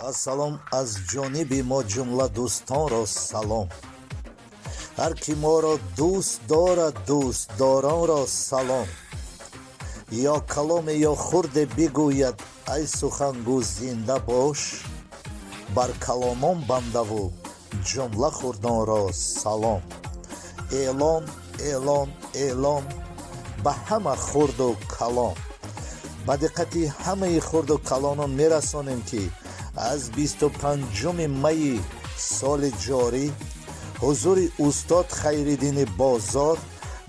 Ассалом, аз ҷониби мо ҷумла дӯстонро салом. Ҳар ки моро дӯст дорад, дӯстдоронро салом. Ё каломе, ё хурде бигӯяд, ай сухангӯ, зинда бош. Бар калонон бандаву ҷумла хурдонро салом. Эълон, эълон, эълон ба ҳама хурду калон. Ба диққати ҳамаи хурду калонон мерасонем, ки аз 25-уми майи соли ҷорӣ ҳузури устод Хайриддини Бозор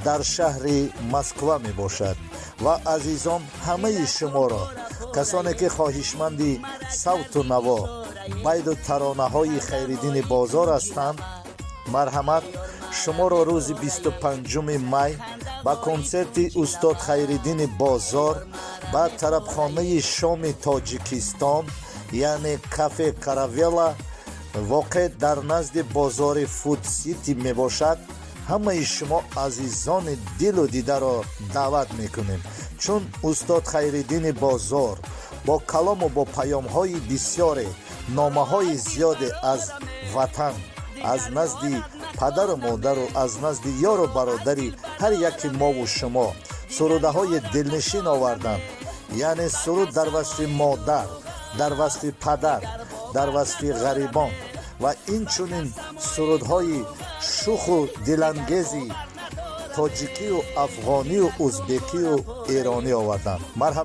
дар шаҳри Москва мебошад ва, азизон, ҳамаи шуморо, касоне ки хоҳишманди савту наво, байду таронаҳои Хайриддини Бозор ҳастанд, марҳамат, шуморо рӯзи 25-уми май ба консерти устод Хайриддини Бозор ба тарабхонаи шоми Тоҷикистон, яъне кафе «Каравела», воқеъ дар назди бозори Фуд-Сити мебошад, ҳамаи шумо азизони дилу дидаро даъват мекунем, чун устод Хайриддини Бозор бо калому бо паёмҳои бисёре, номаҳои зиёде аз ватан, аз назди падару модару аз назди ёру бародари ҳар яки мову шумо сурудаҳои дилнишин оварданд, яъне суруд дар васфи модар, дар васфи падар, дар васфи ғарибон ва инчунин сурудҳои шуху дилангези тоҷикию афғонию узбекию эронӣ оварданд. Марҳаб.